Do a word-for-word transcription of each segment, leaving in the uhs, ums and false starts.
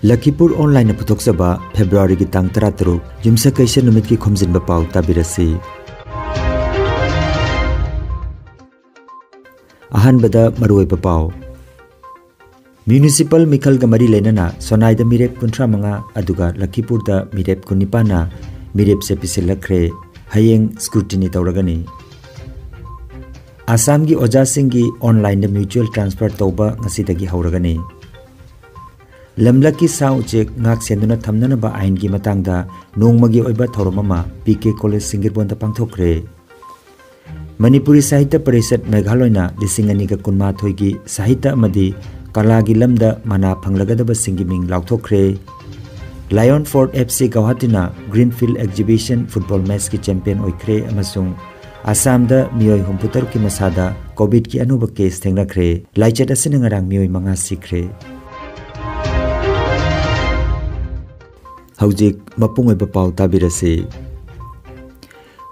ꯂꯈꯤꯄꯨꯔ ꯑꯣꯟꯂꯥꯏꯟꯅ ꯄꯨꯊꯣꯛꯆꯕ ꯐꯦꯕ꯭ꯔꯨꯋꯥꯔꯤꯒꯤ ꯇꯥꯡ ꯇꯔꯥꯇꯔꯨꯛ, ꯌꯨꯝꯁꯀꯩꯁ ꯅꯨꯃꯤꯠꯀꯤ ꯈꯣꯝꯖꯤꯟꯕ ꯄꯥꯎ ꯇꯥꯕꯤꯔꯁꯤ꯫ ꯑꯍꯥꯟꯕꯗ ꯃꯔꯨꯑꯣꯏꯕ ꯄꯥꯎ꯫ ꯃ꯭ꯌꯨꯅꯤꯁꯤꯄꯥꯜ ꯃꯤꯈꯜꯒ ꯃꯔꯤ ꯂꯩꯅꯅ ꯁꯣꯅꯥꯏꯗ ꯃꯤꯔꯦꯞ ꯀꯨꯟꯊ꯭ꯔꯥ ꯃꯉꯥ, ꯑꯗꯨꯒ ꯂꯈꯤꯄꯨꯔꯗ ꯃꯤꯔꯦꯞ ꯀꯨꯟꯅꯤꯄꯥꯟꯅ ꯃꯤꯔꯦꯞꯁꯦ ꯄꯤꯁꯤꯜꯂꯛꯈ꯭ꯔꯦ꯫ ꯍꯌꯦꯡ ꯁ꯭ꯀ꯭ꯔꯨꯇꯤꯅꯤ ꯇꯧꯔꯒꯅꯤ꯫ ꯑꯁꯥꯝꯒꯤ ꯑꯣꯖꯥꯁꯤꯡꯒꯤ ꯑꯣꯟꯂꯥꯏꯟꯗ ꯃ꯭ꯌꯨꯆꯨꯋꯦꯜ ꯇ꯭ꯔꯥꯟꯁꯐꯔ ꯇꯧꯕ ꯉꯁꯤꯗꯒꯤ ꯍꯧꯔꯒꯅꯤ꯫ ꯂꯝꯂꯛꯀꯤ ꯁꯥ ꯎꯆꯦꯛ ꯉꯥꯛ ꯁꯦꯟꯗꯨꯅ ꯊꯝꯅꯅꯕ ꯑꯥꯏꯟꯒꯤ ꯃꯇꯥꯡꯗ ꯅꯣꯡꯃꯒꯤ ꯑꯣꯏꯕ ꯊꯧꯔꯝ ꯑꯃ ꯄꯤ ꯀꯦ ꯀꯣꯂꯦꯖ ꯁꯤꯡꯒꯤꯔꯕꯣꯟꯗ ꯄꯥꯡꯊꯣꯛꯈ꯭ꯔꯦ꯫ ꯃꯅꯤꯄꯨꯔꯤ ꯁꯥꯍꯤꯇ꯭ꯌ ꯄꯔꯤꯁꯠ ꯃꯦꯘꯥꯂꯣꯏꯅ ꯂꯤꯁꯤꯡ ꯑꯅꯤꯒ ꯀꯨꯟꯃꯥꯊꯣꯏꯒꯤ ꯁꯥꯍꯤꯇ꯭ꯌ ꯑꯃꯗꯤ ꯀꯂꯥꯒꯤ ꯂꯝꯗ ꯃꯅꯥ ꯐꯪꯂꯒꯗꯕꯁꯤꯡꯒꯤ ꯃꯤꯡ ꯂꯥꯎꯊꯣꯛꯈ꯭ꯔꯦ꯫ ꯂꯥꯏꯑꯣꯟ ꯐꯣꯔꯠ ꯑꯦꯐ ꯁꯤ ꯒꯧꯍꯥꯇꯤꯅ ꯒ꯭ꯔꯤꯟꯐꯤꯜꯗ ꯑꯦꯛꯖꯤꯕꯤꯁꯟ ꯐꯨꯠꯕꯣꯜ ꯃꯦꯆꯀꯤ ꯆꯦꯝꯄꯤꯌꯟ ꯑꯣꯏꯈ꯭ꯔꯦ ꯑꯃꯁꯨꯡ ꯑꯁꯥꯝꯗ ꯃꯤꯑꯣꯏ ꯍꯨꯝꯐꯨꯇꯔꯨꯛꯀꯤ ꯃꯁꯥꯗ ꯀꯣꯚꯤꯗꯀꯤ ꯑꯅꯧꯕ ꯀꯦꯁ ꯊꯦꯡꯅꯈ꯭ꯔꯦ꯫ ꯂꯥꯏꯆꯠ ꯑꯁꯤꯅ ꯉꯔꯥꯡ ꯃꯤꯑꯣꯏ ꯃꯉꯥ ꯁꯤꯈ꯭ꯔꯦ꯫ ꯍꯧꯖꯤꯛ ꯃꯄꯨꯡ ꯑꯣꯏꯕ ꯄꯥꯎ ꯇꯥꯕꯤꯔꯁꯤ꯫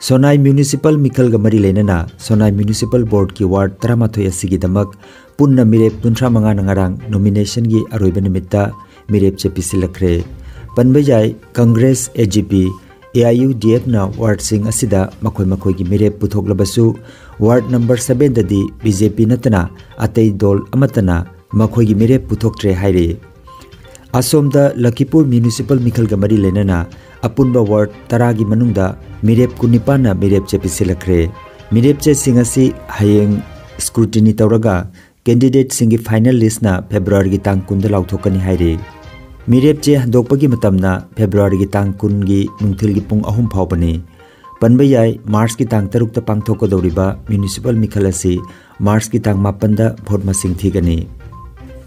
ꯁꯣꯅꯥꯏ ꯃ꯭ꯌꯨꯅꯤꯁꯤꯄꯥꯜ ꯃꯤꯈꯜꯒ ꯃꯔꯤ ꯂꯩꯅꯅ ꯁꯣꯅꯥꯏ ꯃ꯭ꯌꯨꯅꯤꯁꯤꯄꯥꯜ ꯕꯣꯔꯗꯀꯤ ꯋꯥꯔꯗ ꯇꯔꯥꯃꯥꯊꯣꯏ ꯑꯁꯤꯒꯤꯗꯃꯛ ꯄꯨꯟꯅ ꯃꯤꯔꯦꯞ ꯀꯨꯟꯊ꯭ꯔꯥ ꯃꯉꯥꯅ ꯉꯔꯥꯡ ꯅꯣꯃꯤꯅꯦꯁꯟꯒꯤ ꯑꯔꯣꯏꯕ ꯅꯨꯃꯤꯠꯇ ꯃꯤꯔꯦꯞꯁꯦ ꯄꯤꯁꯤꯜꯂꯛꯈ꯭ꯔꯦ꯫ ꯄꯟꯕ ꯌꯥꯏ, Congress, A J P, A I U D ꯑꯦꯐꯅ ꯋꯥꯔꯗꯁꯤꯡ ꯑꯁꯤꯗ ꯃꯈꯣꯏ ꯃꯈꯣꯏꯒꯤ ꯃꯤꯔꯦꯞ ꯄꯨꯊꯣꯛꯂꯕꯁꯨ, ꯋꯥꯔꯗ ꯅꯝꯕꯔ ꯁꯕꯦꯟꯗꯗꯤ ꯕꯤ ꯖꯦ ꯄꯤ ꯅꯠꯇꯅ ꯑꯇꯩ ꯗꯣꯜ ꯑꯃꯠꯇꯅ ꯃꯈꯣꯏꯒꯤ ꯃꯤꯔꯦꯞ ꯄꯨꯊꯣꯛꯇ꯭ꯔꯦ ꯍꯥꯏꯔꯤ꯫ ꯑꯁꯣꯝꯗ ꯂꯈꯤꯄꯨꯔ ꯃ꯭ꯌꯨꯅꯤꯁꯤꯄꯥꯜ ꯃꯤꯈꯜꯒ ꯃꯔꯤ ꯂꯩꯅꯅ ꯑꯄꯨꯟꯕ ꯋꯥꯔꯗ ꯇꯔꯥꯒꯤ ꯃꯅꯨꯡꯗ ꯃꯤꯔꯦꯞ ꯀꯨꯟꯅꯤꯄꯥꯟꯅ ꯃꯤꯔꯦꯞꯆꯦ ꯄꯤꯁꯤꯜꯂꯛꯈ꯭ꯔꯦ꯫ ꯃꯤꯔꯦꯞꯆꯦꯁꯤꯡ ꯑꯁꯤ ꯍꯌꯦꯡ ꯁ꯭ꯀ꯭ꯔꯨꯇꯤꯅꯤ ꯇꯧꯔꯒ ꯀꯦꯟꯗꯤꯗꯦꯠꯁꯤꯡꯒꯤ ꯐꯥꯏꯅꯦꯜ ꯂꯤꯁ꯭ꯠꯅ ꯐꯦꯕ꯭ꯔꯨꯋꯥꯔꯤꯒꯤ ꯇꯥꯡ ꯀꯨꯟꯗ ꯂꯥꯎꯊꯣꯛꯀꯅꯤ ꯍꯥꯏꯔꯤ꯫ ꯃꯤꯔꯦꯞꯆꯦ ꯍꯟꯗꯣꯛꯄꯒꯤ ꯃꯇꯝꯅ ꯐꯦꯕ꯭ꯔꯨꯋꯥꯔꯤꯒꯤ ꯇꯥꯡ ꯀꯨꯟꯒꯤ ꯅꯨꯡꯊꯤꯜꯒꯤ ꯄꯨꯡ ꯑꯍꯨꯝ ꯐꯥꯎꯕꯅꯤ꯫ ꯄꯟꯕ ꯌꯥꯏ, ꯃꯥꯔꯆꯀꯤ ꯇꯥꯡ ꯇꯔꯨꯛꯇ ꯄꯥꯡꯊꯣꯛꯀꯗꯧꯔꯤꯕ ꯃ꯭ꯌꯨꯅꯤꯁꯤꯄꯥꯜ ꯃꯤꯈꯜ ꯑꯁꯤ ꯃꯥꯔꯆꯀꯤ ꯇꯥꯡ ꯃꯥꯄꯟꯗ ꯚꯣꯠ ꯃꯁꯤꯡ ꯊꯤꯒꯅꯤ꯫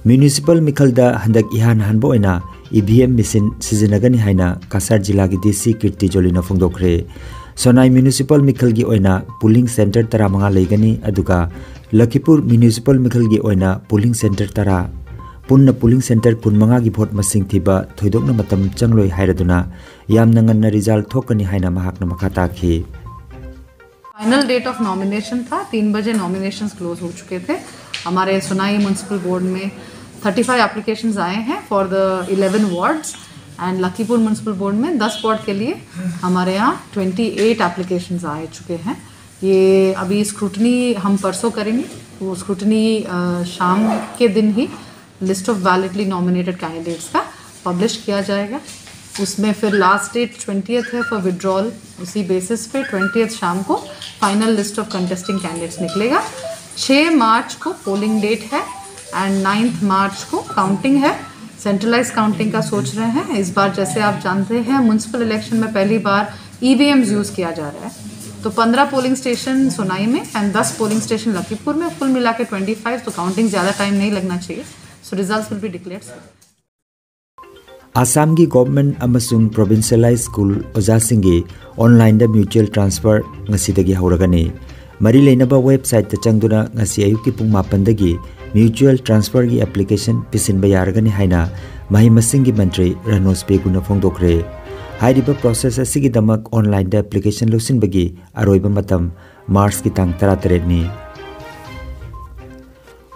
ꯃ꯭ꯌꯨꯅꯤꯁꯤꯄꯥꯜ ꯃꯤꯈꯜꯗ ꯍꯟꯗꯛ ꯏꯍꯥꯟ ꯍꯥꯟꯕ ꯑꯣꯏꯅ ꯏ ꯚꯤ ꯑꯦꯝ ꯃꯦꯆꯤꯟ ꯁꯤꯖꯤꯟꯅꯒꯅꯤ ꯍꯥꯏꯅ ꯀꯁꯥꯔ ꯖꯤꯂꯥꯒꯤ ꯗꯤ ꯁꯤ ꯀꯤꯔꯇꯤ ꯖꯣꯂꯤꯅ ꯐꯣꯡꯗꯣꯛꯈ꯭ꯔꯦ꯫ ꯁꯣꯅꯥꯏ ꯃ꯭ꯌꯨꯅꯤꯁꯤꯄꯥꯜ ꯃꯤꯈꯜꯒꯤ ꯑꯣꯏꯅ ꯄꯣꯂꯤꯡ ꯁꯦꯟꯇꯔ ꯇꯔꯥꯃꯉꯥ ꯂꯩꯒꯅꯤ, ꯑꯗꯨꯒ ꯂꯈꯤꯄꯨꯔ ꯃ꯭ꯌꯨꯅꯤꯁꯤꯄꯥꯜ ꯃꯤꯈꯜꯒꯤ ꯑꯣꯏꯅ ꯄꯣꯂꯤꯡ ꯁꯦꯟꯇꯔ ꯇꯔꯥ, ꯄꯨꯟꯅ ꯄꯣꯂꯤꯡ ꯁꯦꯟꯇꯔ ꯀꯨꯟꯃꯉꯥꯒꯤ ꯚꯣꯠ ꯃꯁꯤꯡ ꯊꯤꯕ ꯊꯣꯏꯗꯣꯛꯅ ꯃꯇꯝ ꯆꯪꯂꯣꯏ ꯍꯥꯏꯔꯗꯨꯅ ꯌꯥꯝꯅ ꯉꯟꯅ ꯔꯤꯖꯜ ꯊꯣꯛꯀꯅꯤ ꯍꯥꯏꯅ ꯃꯍꯥꯛꯅ ꯃꯈꯥ ꯇꯥꯈꯤ꯫ फाइनल डेट ऑफ नॉमिनेशन था, तीन बजे नॉमिनेशंस क्लोज हो चुके थे। हमारे सोनाई म्यूनसिपल बोर्ड में थर्टी फाइव एप्लीकेशंस आए हैं for the eleven wards, and Lakhipur municipal board में दस वार्ड के लिए हमारे यहाँ ट्वेंटी एट एप्लीकेशंस आ चुके हैं। ये अभी स्क्रूटनी हम परसों करेंगे। वो स्क्रूटनी शाम के दिन ही list of validly nominated candidates का पब्लिश किया जाएगा। उसमें फिर लास्ट डेट ट्वेंटियथ है फॉर विड्रॉल। उसी बेसिस पे ट्वेंटियथ शाम को final list of contesting candidates निकलेगा। छः मार्च को पोलिंग डेट है, एंड नाइन्थ मार्च को काउंटिंग है। सेंट्रलाइज काउंटिंग का सोच रहे हैं इस बार। जैसे आप जानते हैं, म्यूनसिपल इलेक्शन में पहली बार ईवीएम्स यूज़ किया जा रहा है। तो पन्द्रह पोलिंग स्टेशन सोनाई में एंड दस पोलिंग स्टेशन लखीपुर में, कुल मिला के ट्वेंटी फाइव। तो काउंटिंग ज़्यादा टाइम नहीं लगना चाहिए। So results will be declared soon. ꯑꯁꯥꯝꯒꯤ ꯒꯣꯚꯔꯟꯃꯦꯟꯠ ꯑꯃꯁꯨꯡ ꯄ꯭ꯔꯣꯚꯤꯟꯁꯤꯌꯦꯂꯥꯏꯖ ꯁ꯭ꯀꯨꯜ ꯑꯣꯖꯥꯁꯤꯡꯒꯤ ꯑꯣꯟꯂꯥꯏꯟꯗ ꯃ꯭ꯌꯨꯆꯨꯋꯦꯜ ꯇ꯭ꯔꯥꯟꯁꯐꯔ ꯉꯁꯤꯗꯒꯤ ꯍꯧꯔꯒꯅꯤ꯫ ꯃꯔꯤ ꯂꯩꯅꯕ ꯋꯦꯕꯁꯥꯏꯠꯇ ꯆꯪꯗꯨꯅ ꯉꯁꯤ ꯑꯌꯨꯛꯀꯤ ꯄꯨꯡ ꯃꯥꯄꯟꯗꯒꯤ ꯃ꯭ꯌꯨꯆꯨꯋꯦꯜ ꯇ꯭ꯔꯥꯟꯁꯐꯔꯒꯤ ꯑꯦꯄ꯭ꯂꯤꯀꯦꯁꯟ ꯄꯤꯁꯤꯟꯕ ꯌꯥꯔꯒꯅꯤ ꯍꯥꯏꯅ ꯃꯍꯩ ꯃꯁꯤꯡꯒꯤ ꯃꯟꯇ꯭ꯔꯤ ꯔꯥꯅꯣꯖ ꯄꯦꯒꯨꯅ ꯐꯣꯡꯗꯣꯛꯈ꯭ꯔꯦ꯫ ꯍꯥꯏꯔꯤꯕ ꯄ꯭ꯔꯣꯁꯦꯁ ꯑꯁꯤꯒꯤꯗꯃꯛ ꯑꯣꯟꯂꯥꯏꯟꯗ ꯑꯦꯄ꯭ꯂꯤꯀꯦꯁꯟ ꯂꯧꯁꯤꯟꯕꯒꯤ ꯑꯔꯣꯏꯕ ꯃꯇꯝ ꯃꯥꯔꯆꯀꯤ ꯇꯥꯡ ꯇꯔꯥꯇꯔꯦꯠꯅꯤ꯫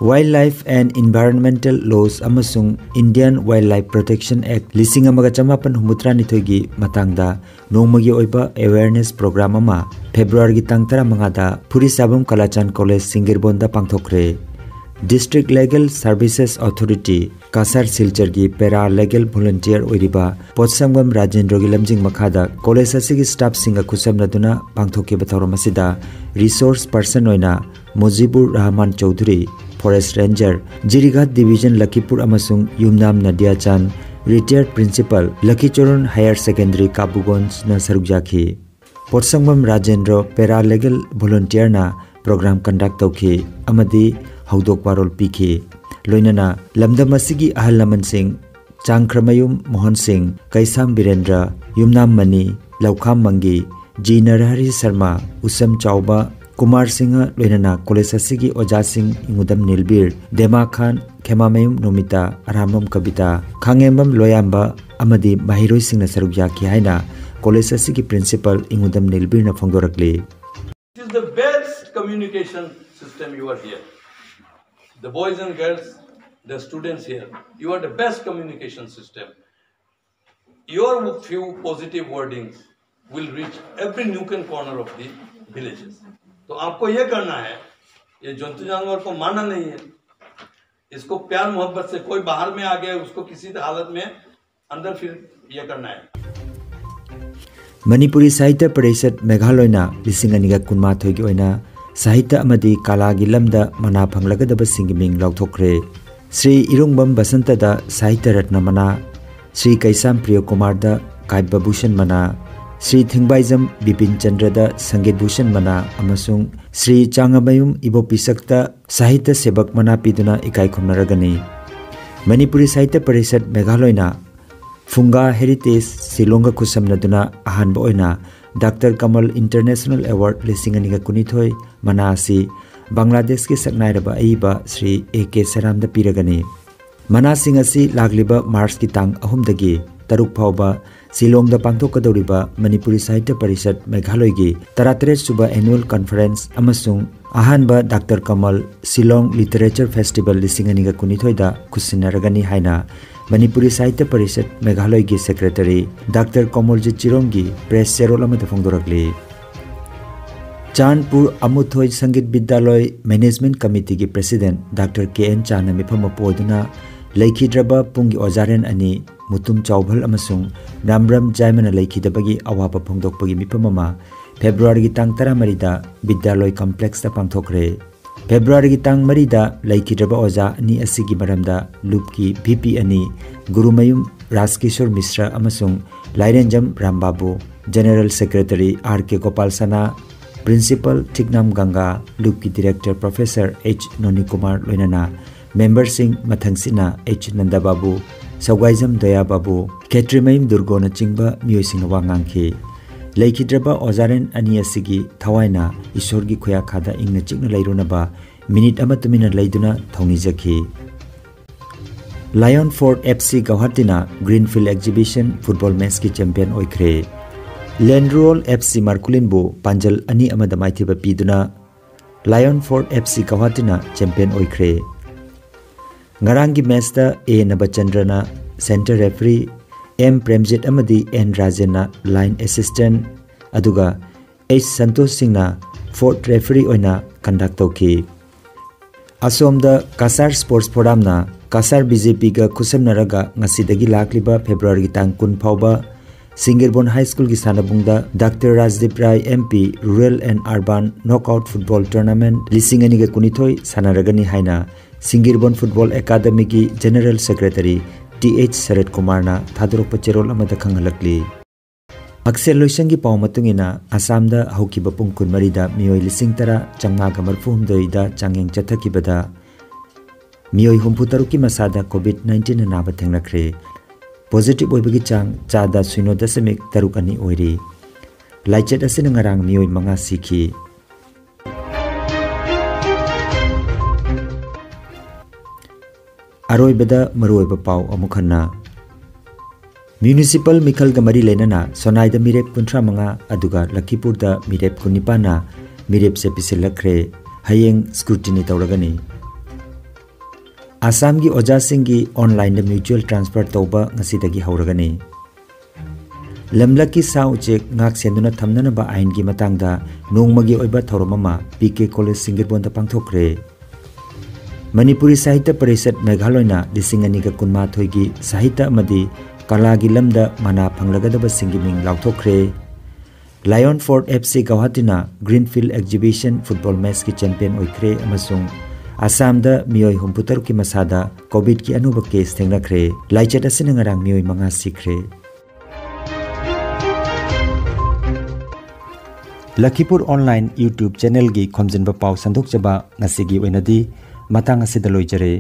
Wildlife and Environmental Laws ꯑꯃꯁꯨꯡ Indian Wildlife Protection Act ꯂꯤꯁꯤꯡ ꯑꯃꯒ ꯆꯃꯥꯄꯟ ꯍꯨꯝꯐꯨꯇꯔꯥ ꯅꯤꯊꯣꯏꯒꯤ ꯃꯇꯥꯡꯗ ꯅꯣꯡꯃꯒꯤ ꯑꯣꯏꯕ ꯑꯦꯋꯦꯌꯔꯅꯦꯁ ꯄ꯭ꯔꯣꯒ꯭ꯔꯥꯝ ꯑꯃ ꯐꯦꯕ꯭ꯔꯨꯋꯥꯔꯤꯒꯤ ꯇꯥꯡ ꯇꯔꯥꯃꯉꯥꯗ ꯐꯨꯔꯤꯁꯥꯕꯝ ꯀꯂꯥꯆꯥꯟ ꯀꯣꯂꯦꯖ ꯁꯤꯡꯒꯤꯔꯕꯣꯟꯗ ꯄꯥꯡꯊꯣꯛꯈ꯭ꯔꯦ꯫ District Legal Services Authority, Cachar ꯁꯤꯜꯆꯔꯒꯤ ꯄꯦꯔꯥ ꯂꯤꯒꯦꯜ ꯚꯣꯂꯨꯟꯇꯤꯌꯔ ꯑꯣꯏꯔꯤꯕ ꯄꯣꯠꯁꯪꯕꯝ ꯔꯥꯖꯦꯟꯗ꯭ꯔꯣꯒꯤ ꯂꯝꯖꯤꯡ ꯃꯈꯥꯗ ꯀꯣꯂꯦꯖ ꯑꯁꯤꯒꯤ ꯁ꯭ꯇꯥꯐꯁꯤꯡꯒ ꯈꯨꯠꯁꯝꯅꯗꯨꯅ ꯄꯥꯡꯊꯣꯛꯈꯤꯕ ꯊꯧꯔꯝ ꯑꯁꯤꯗ ꯔꯤꯁꯣꯔꯁ ꯄꯔꯁꯟ ꯑꯣꯏꯅ ꯃꯨꯖꯤꯕꯨꯔ Rahman Chaudhuri, forest ranger, ꯖꯤꯔꯤꯘꯥꯠ division ꯂꯈꯤꯄꯨꯔ ꯑꯃꯁꯨꯡ ꯌꯨꯝꯅꯥꯝ ꯅꯗꯤꯌꯥꯆꯥꯟ, ꯔꯤꯇꯥꯌꯔꯗ ꯄ꯭ꯔꯤꯟꯁꯤꯄꯥꯜ ꯂꯈꯤꯆꯣꯔꯟ ꯍꯥꯌꯔ ꯁꯦꯀꯦꯟꯗꯔꯤ ꯀꯥꯕꯨꯒꯣꯟꯁꯅ ꯁꯔꯨꯛ ꯌꯥꯈꯤ꯫ ꯄꯣꯠꯁꯪꯕꯝ ꯔꯥꯖꯦꯟꯗ꯭ꯔꯣ ꯄꯦꯔꯥ ꯂꯤꯒꯦꯜ ꯚꯣꯂꯨꯟꯇꯤꯌꯔꯅ ꯄ꯭ꯔꯣꯒ꯭ꯔꯥꯝ ꯀꯟꯗꯛ ꯇꯧꯈꯤ ꯑꯃꯗꯤ ꯍꯧꯗꯣꯛ ꯋꯥꯔꯣꯜ ꯄꯤꯈꯤ꯫ ꯂꯣꯏꯅꯅ ꯂꯝꯗꯝ ꯑꯁꯤꯒꯤ ꯑꯍꯜ ꯂꯃꯟꯁꯤꯡ ꯆꯥꯡꯈ꯭ꯔꯃꯌꯨꯝ ꯃꯣꯍꯟ ꯁꯤꯡ, ꯀꯩꯁꯥꯝ ꯕꯤꯔꯦꯟꯗ꯭ꯔ, ꯌꯨꯝꯅꯥꯝ ꯃꯅꯤ, ꯂꯧꯈꯥꯝ ꯃꯪꯒꯤ, ꯖꯤ ꯅꯔꯍꯔꯤ ꯁꯔꯃ, ꯎꯁꯝ ꯆꯥꯎꯕ, ꯀꯨꯃꯥꯔ ꯁꯤꯡꯍ, ꯂꯣꯏꯅꯅ ꯀꯣꯂꯦꯖ ꯑꯁꯤꯒꯤ ꯑꯣꯖꯥꯁꯤꯡ ꯏꯉꯨꯗꯝ ꯅꯤꯜꯕꯤꯔ, ꯗꯦꯃꯥ ꯈꯥꯟ, ꯈꯦꯃꯥꯃꯌꯨꯝ ꯅꯣꯃꯤꯇꯥ, ꯑꯔꯥꯝꯕꯝ ꯀꯕꯤꯇꯥ, ꯈꯥꯉꯦꯝꯕꯝ ꯂꯣꯌꯥꯝꯕ ꯑꯃꯗꯤ ꯃꯍꯩꯔꯣꯏꯁꯤꯡꯅ ꯁꯔꯨꯛ ꯌꯥꯈꯤ ꯍꯥꯏꯅ ꯀꯣꯂꯦꯖ ꯑꯁꯤꯒꯤ principal ꯏꯉꯨꯗꯝ ꯅꯤꯜꯕꯤꯔꯅ ꯐꯣꯡꯗꯣꯔꯛꯂꯤ꯫ It is the best communication system you are here. The boys and girls, the students here, you are the best communication system. Your few positive wordings will reach every nook and corner of the villages. तो आपको ये करना है, ये जंतु जानवर को मारना नहीं है, इसको प्यार मोहब्बत से, कोई बाहर में आ गया, उसको किसी हालत में अंदर फिर ये करना है। ꯃꯅꯤꯄꯨꯔꯤ ꯁꯥꯍꯤꯇ꯭ꯌ ꯄꯔꯤꯁꯠ ꯃꯦꯘꯥꯂꯣꯏꯅ ꯂꯤꯁꯤꯡ ꯑꯅꯤꯒ ꯀꯨꯟꯃꯥꯊꯣꯏꯒꯤ ꯑꯣꯏꯅ ꯁꯥꯍꯤꯇ꯭ꯌ ꯑꯃꯗꯤ ꯀꯂꯥꯒꯤ ꯂꯝꯗ ꯃꯅꯥ ꯐꯪꯂꯒꯗꯕꯁꯤꯡꯒꯤ ꯃꯤꯡ ꯂꯥꯎꯊꯣꯛꯈ꯭ꯔꯦ꯫ ꯁ꯭ꯔꯤ ꯏꯔꯨꯡꯕꯝ ꯕꯁꯟꯇꯗ ꯁꯥꯍꯤꯇ꯭ꯌ ꯔꯠꯅ ꯃꯅꯥ, ꯁ꯭ꯔꯤ ꯀꯩꯁꯥꯝ ꯄ꯭ꯔꯤꯌꯣꯀꯨꯃꯥꯔꯗ ꯀꯥꯕ꯭ꯌ ꯚꯨꯁꯟ ꯃꯅꯥ, ꯁ꯭ꯔꯤ ꯊꯤꯡꯕꯥꯏꯖꯝ ꯕꯤꯄꯤꯟ ꯆꯟꯗ꯭ꯔꯗ ꯁꯪꯒꯤꯠ ꯚꯨꯁꯟ ꯃꯅꯥ ꯑꯃꯁꯨꯡ ꯁ꯭ꯔꯤ ꯆꯥꯉꯥꯃꯌꯨꯝ ꯏꯕꯣꯄꯤꯁꯛꯇ ꯁꯥꯍꯤꯇ꯭ꯌ ꯁꯦꯕꯛ ꯃꯅꯥ ꯄꯤꯗꯨꯅ ꯏꯀꯥꯏ ꯈꯨꯝꯅꯔꯒꯅꯤ꯫ ꯃꯅꯤꯄꯨꯔꯤ ꯁꯥꯍꯤꯇ꯭ꯌ ꯄꯔꯤꯁꯠ ꯃꯦꯘꯥꯂꯣꯏꯅ ꯐꯨꯡꯒꯥ ꯍꯦꯔꯤꯇꯦꯖ ꯁꯤꯂꯣꯡꯒ ꯈꯨꯠꯁꯝꯅꯗꯨꯅ ꯑꯍꯥꯟꯕ ꯑꯣꯏꯅ ꯗꯥꯛꯇꯔ ꯀꯃꯜ ꯏꯟꯇꯔꯅꯦꯁꯅꯦꯜ ꯑꯦꯋꯥꯔꯗ ꯂꯤꯁꯤꯡ ꯑꯅꯤꯒ ꯀꯨꯟꯅꯤꯊꯣꯏ ꯃꯅꯥ ꯑꯁꯤ ꯕꯪꯒ꯭ꯂꯥꯗꯦꯁꯀꯤ ꯁꯛꯅꯥꯏꯔꯕ ꯑꯏꯕ ꯁ꯭ꯔꯤ ꯑꯦ ꯀꯦ ꯁꯔꯥꯝꯗ ꯄꯤꯔꯒꯅꯤ꯫ ꯃꯅꯥꯁꯤꯡ ꯑꯁꯤ ꯂꯥꯛꯂꯤꯕ ꯃꯥꯔꯆꯀꯤ ꯇꯥꯡ ꯑꯍꯨꯝꯗꯒꯤ ꯇꯔꯨꯛ ꯐꯥꯎꯕ ꯁꯤꯂꯣꯡꯗ ꯄꯥꯡꯊꯣꯛꯀꯗꯧꯔꯤꯕ ꯃꯅꯤꯄꯨꯔꯤ ꯁꯥꯍꯤꯇ꯭ꯌ ꯄꯔꯤꯁꯠ ꯃꯦꯘꯥꯂꯣꯏꯒꯤ ꯇꯔꯥꯇꯔꯦꯠ ꯁꯨꯕ ꯑꯦꯅꯨꯑꯦꯜ ꯀꯟꯐꯔꯦꯟꯁ ꯑꯃꯁꯨꯡ ꯑꯍꯥꯟꯕ doctor Kamal Shillong literature festival ꯂꯤꯁꯤꯡ ꯑꯅꯤꯒ ꯀꯨꯟꯅꯤꯊꯣꯏꯗ ꯈꯨꯠꯁꯤꯟꯅꯔꯒꯅꯤ ꯍꯥꯏꯅ ꯃꯅꯤꯄꯨꯔꯤ ꯁꯥꯍꯤꯇ꯭ꯌ ꯄꯔꯤꯁꯠ ꯃꯦꯘꯥꯂꯣꯏꯒꯤ ꯁꯦꯀ꯭ꯔꯦꯇꯔꯤ ꯗꯥꯛꯇꯔ ꯀꯣꯃꯣꯜꯖꯤꯠ ꯆꯤꯔꯣꯝꯒꯤ ꯄ꯭ꯔꯦꯁ ꯆꯦꯔꯣꯜ ꯑꯃꯗ ꯐꯣꯡꯗꯣꯔꯛꯂꯤ꯫ ꯆꯥꯟꯄꯨꯔ ꯑꯃꯨꯊꯣꯏ ꯁꯪꯒꯤꯠ ꯕꯤꯗ꯭ꯌꯥꯂꯣꯏ ꯃꯦꯅꯦꯖꯃꯦꯟꯠ ꯀꯃꯤꯇꯤꯒꯤ ꯄ꯭ꯔꯦꯁꯤꯗꯦꯟꯠ ꯗꯥꯛꯇꯔ ꯀꯦ ꯑꯦꯟ ꯆꯥꯟꯅ ꯃꯤꯐꯝ ꯑꯃ ꯄꯣꯗꯨꯅ ꯂꯩꯈꯤꯗ꯭ꯔꯕ ꯄꯨꯡꯒꯤ ꯑꯣꯖꯥꯔꯦꯟ ꯑꯅꯤ ꯃꯨꯇꯨꯝ ꯆꯥꯎꯚꯜ ꯑꯃꯁꯨꯡ ꯔꯥꯝꯔꯝ ꯖꯥꯏꯃꯅ ꯂꯩꯈꯤꯗꯕꯒꯤ ꯑꯋꯥꯕ ꯐꯣꯡꯗꯣꯛꯄꯒꯤ ꯃꯤꯐꯝ ꯑꯃ ꯐꯦꯕ꯭ꯔꯨꯋꯥꯔꯤꯒꯤ ꯇꯥꯡ ꯇꯔꯥꯃꯔꯤꯗ ꯕꯤꯗ꯭ꯌꯥꯂꯣꯏ ꯀꯝꯄ꯭ꯂꯦꯛꯁꯇ ꯄꯥꯡꯊꯣꯛꯈ꯭ꯔꯦ꯫ ꯐꯦꯕ꯭ꯔꯨꯋꯥꯔꯤꯒꯤ ꯇꯥꯡ ꯃꯔꯤꯗ ꯂꯩꯈꯤꯗ꯭ꯔꯕ ꯑꯣꯖꯥ ꯑꯅꯤ ꯑꯁꯤꯒꯤ ꯃꯔꯝꯗ ꯂꯨꯞꯀꯤ ꯚꯤ ꯄꯤ ꯑꯅꯤ ꯒꯨꯔꯨꯃꯌꯨꯝ ꯔꯥꯖꯀꯤꯁꯣꯔ ꯃꯤꯁ꯭ꯔ ꯑꯃꯁꯨꯡ ꯂꯥꯏꯔꯦꯟꯖꯝ ꯔꯥꯝꯕꯥꯕꯨ, ꯖꯦꯅꯔꯦꯜ ꯁꯦꯀ꯭ꯔꯦꯇꯔꯤ ꯑꯥꯔ ꯀꯦ ꯒꯣꯄꯥꯜ ꯁꯅꯥ, ꯄ꯭ꯔꯤꯟꯁꯤꯄꯜ ꯊꯤꯛꯅꯥꯝ ꯒꯪꯒꯥ, ꯂꯨꯞꯀꯤ ꯗꯤꯔꯦꯛꯇꯔ ꯄ꯭ꯔꯣꯐꯦꯁꯔ ꯑꯩꯆ ꯅꯣꯅꯤꯀꯨꯃꯥꯔ ꯂꯣꯏꯅꯅ ꯃꯦꯝꯕꯔꯁꯤꯡ ꯃꯊꯪꯁꯤꯠꯅ ꯑꯩꯆ ꯅꯟꯗꯕꯥꯕꯨ, ꯁꯧꯒꯥꯏꯖꯝ ꯗꯌꯥꯕꯥꯕꯨ, ꯈꯦꯇ꯭ꯔꯤꯃꯌꯨꯝ ꯗꯨꯔꯒꯣꯅꯆꯤꯡꯕ ꯃꯤꯑꯣꯏꯁꯤꯡꯅ ꯋꯥ ꯉꯥꯡꯈꯤ꯫ ꯂꯩꯈꯤꯗ꯭ꯔꯕ ꯑꯣꯖꯥꯔꯦꯟ ꯑꯅꯤ ꯑꯁꯤꯒꯤ ꯊꯋꯥꯏꯅ ꯏꯁꯣꯔꯒꯤ ꯈꯨꯌꯥꯈꯥꯗ ꯏꯪꯅ ꯆꯤꯛꯅ ꯂꯩꯔꯨꯅꯕ ꯃꯤꯅꯤꯠ ꯑꯃ ꯇꯨꯃꯤꯟꯅ ꯂꯩꯗꯨꯅ ꯊꯧꯅꯤꯖꯈꯤ꯫ ꯂꯥꯌꯣꯟ ꯐꯣꯔꯠ ꯑꯦꯐ ꯁꯤ ꯒꯧꯍꯥꯇꯤꯅ ꯒ꯭ꯔꯤꯟꯐꯤꯜꯗ ꯑꯦꯛꯖꯤꯕꯤꯁꯟ ꯐꯨꯠꯕꯣꯜ ꯃꯦꯆꯀꯤ ꯆꯦꯝꯄꯤꯌꯟ ꯑꯣꯏꯈ꯭ꯔꯦ꯫ ꯂꯦꯟꯔꯨꯑꯣꯜ ꯑꯦꯐ ꯁꯤ ꯃꯥꯔꯀꯨꯂꯤꯟꯕꯨ ꯄꯥꯟꯖꯜ ꯑꯅꯤ ꯑꯃꯗ ꯃꯥꯏꯊꯤꯕ ꯄꯤꯗꯨꯅ ꯂꯥꯌꯣꯟ ꯐꯣꯔꯠ ꯑꯦꯐ ꯁꯤ ꯒꯧꯍꯥꯇꯤꯅ ꯆꯦꯝꯄꯤꯌꯟ ꯑꯣꯏꯈ꯭ꯔꯦ꯫ ꯉꯔꯥꯡꯒꯤ ꯃꯦꯆꯇ ꯑꯦ ꯅꯕꯆꯟꯗ꯭ꯔꯅ center referee, ꯑꯦꯝ ꯄ꯭ꯔꯦꯝꯖꯤꯠ ꯑꯃꯗꯤ ꯑꯦꯟ ꯔꯥꯖꯦꯟꯅ line assistant, ꯑꯗꯨꯒ ꯑꯩꯆ ꯁꯟꯇꯣꯁ ꯁꯤꯡꯅ fourth referee ꯑꯣꯏꯅ conduct ꯇꯧꯈꯤ꯫ ꯑꯁꯣꯝꯗ ꯀꯁꯥꯔ Sports Forumꯅ ꯀꯁꯥꯔ BJPꯒ ꯈꯨꯠꯁꯝꯅꯔꯒ ꯉꯁꯤꯗꯒꯤ ꯂꯥꯛꯂꯤꯕ Februaryꯒꯤ ꯇꯥꯡ ꯀꯨꯟ ꯐꯥꯎꯕ ꯁꯤꯡꯒꯤꯔꯕꯣꯟ High Schoolꯒꯤ ꯁꯥꯟꯅꯕꯨꯡꯗ Doctor Rajdeep Rai MP Rural and Urban Knockout Football Tournament ꯂꯤꯁꯤꯡ ꯑꯅꯤꯒ ꯀꯨꯟꯅꯤꯊꯣꯏ ꯁꯥꯟꯅꯔꯒꯅꯤ ꯍꯥꯏꯅ ꯁꯤꯡꯒꯤꯔꯕꯣꯟ Football Academyꯒꯤ General Secretary T H Sarat ꯀꯨꯃꯥꯔꯅ ꯊꯥꯗꯣꯔꯛꯄ ꯆꯦꯔꯣꯜ ꯑꯃꯗ ꯈꯪꯍꯜꯂꯛꯂꯤ꯫ ꯍꯛꯁꯦꯜ ꯂꯣꯏꯁꯪꯒꯤ ꯄꯥꯎ ꯃꯇꯨꯡ ꯏꯟꯅ, ꯑꯁꯥꯝꯗ ꯍꯧꯈꯤꯕ ꯄꯨꯡ ꯀꯨꯟꯃꯔꯤꯗ ꯃꯤꯑꯣꯏ ꯂꯤꯁꯤꯡ ꯇꯔꯥ ꯆꯥꯝꯃꯉꯥꯒ ꯃꯔꯤꯐꯨ ꯍꯨꯝꯗꯣꯏꯗ ꯆꯥꯡꯌꯦꯡ ꯆꯠꯊꯈꯤꯕꯗ ꯃꯤꯑꯣꯏ ꯍꯨꯝꯐꯨ ꯇꯔꯨꯛꯀꯤ ꯃꯁꯥꯗ COVID nineteen ꯅꯥꯕ ꯊꯦꯡꯅꯈ꯭ꯔꯦ꯫ Positive ꯑꯣꯏꯕꯒꯤ ꯆꯥꯡ ꯆꯥꯗ ꯁꯤꯅꯣ ꯗꯁꯃꯤꯛ ꯇꯔꯨꯛ ꯑꯅꯤ ꯑꯣꯏꯔꯤ꯫ ꯂꯥꯏꯆꯠ ꯑꯁꯤꯅ ꯉꯔꯥꯡ ꯃꯤꯑꯣꯏ ꯃꯉꯥ ꯁꯤꯈꯤ꯫ ꯑꯔꯣꯏꯕꯗ ꯃꯔꯨꯑꯣꯏꯕ ꯄꯥꯎ ꯑꯃꯨꯛ ꯍꯟꯅ꯫ Municipal ꯃꯤꯈꯜꯒ ꯃꯔꯤ ꯂꯩꯅꯅ ꯁꯣꯅꯥꯏꯗ ꯃꯤꯔꯦꯞ ꯀꯨꯟꯊ꯭ꯔꯥ ꯃꯉꯥ, ꯑꯗꯨꯒ ꯂꯈꯤꯄꯨꯔꯗ ꯃꯤꯔꯦꯞ ꯀꯨꯟꯅꯤꯄꯥꯟꯅ ꯃꯤꯔꯦꯞꯁꯦ ꯄꯤꯁꯤꯜꯂꯛꯈ꯭ꯔꯦ꯫ ꯍꯌꯦꯡ scrutiny ꯇꯧꯔꯒꯅꯤ꯫ ꯑꯁꯥꯝꯒꯤ ꯑꯣꯖꯥꯁꯤꯡꯒꯤ onlineꯗ mutual transfer ꯇꯧꯕ ꯉꯁꯤꯗꯒꯤ ꯍꯧꯔꯒꯅꯤ꯫ ꯂꯝꯂꯛꯀꯤ ꯁꯥ ꯎꯆꯦꯛ ꯉꯥꯛ ꯁꯦꯟꯗꯨꯅ ꯊꯝꯅꯅꯕ ꯑꯥꯏꯟꯒꯤ ꯃꯇꯥꯡꯗ ꯅꯣꯡꯃꯒꯤ ꯑꯣꯏꯕ ꯊꯧꯔꯝ ꯑꯃ ꯄꯤ ꯀꯦ ꯀꯣꯂꯦꯖ ꯁꯤꯡꯒꯤꯔꯕꯣꯟꯗ ꯄꯥꯡꯊꯣꯛꯈ꯭ꯔꯦ꯫ ꯃꯅꯤꯄꯨꯔꯤ ꯁꯥꯍꯤꯇ꯭ꯌ ꯄꯔꯤꯁꯠ ꯃꯦꯘꯥꯂꯌꯅ ꯂꯤꯁꯤꯡ ꯑꯅꯤꯒ ꯀꯨꯟꯃꯥꯊꯣꯏꯒꯤ ꯁꯥꯍꯤꯇ꯭ꯌ ꯑꯃꯗꯤ ꯀꯂꯥꯒꯤ ꯂꯝꯗ ꯃꯅꯥ ꯐꯪꯂꯒꯗꯕꯁꯤꯡꯒꯤ ꯃꯤꯡ ꯂꯥꯎꯊꯣꯛꯈ꯭ꯔꯦ꯫ Lion Fort F C ꯒꯧꯍꯥꯇꯤꯅ Greenfield Exhibition football matchꯀꯤ champion ꯑꯣꯏꯈ꯭ꯔꯦ ꯑꯃꯁꯨꯡ ꯑꯁꯥꯝꯗ ꯃꯤꯑꯣꯏ ꯍꯨꯝꯐꯨ ꯇꯔꯨꯛꯀꯤ ꯃꯁꯥꯗ COVIDꯀꯤ ꯑꯅꯧꯕ case ꯊꯦꯡꯅꯈ꯭ꯔꯦ꯫ ꯂꯥꯏꯆꯠ ꯑꯁꯤꯅ ꯉꯔꯥꯡ ꯃꯤꯑꯣꯏ ꯃꯉꯥ ꯁꯤꯈ꯭ꯔꯦ꯫ ꯂꯈꯤꯄꯨꯔ online YouTube channelꯒꯤ ꯈꯣꯝꯖꯤꯟꯕ ꯄꯥꯎ ꯁꯟꯗꯣꯛꯆꯕ ꯉꯁꯤꯒꯤ ꯑꯣꯏꯅꯗꯤ ꯃꯇꯥꯡ ꯑꯁꯤꯗ ꯂꯣꯏꯖꯔꯦ꯫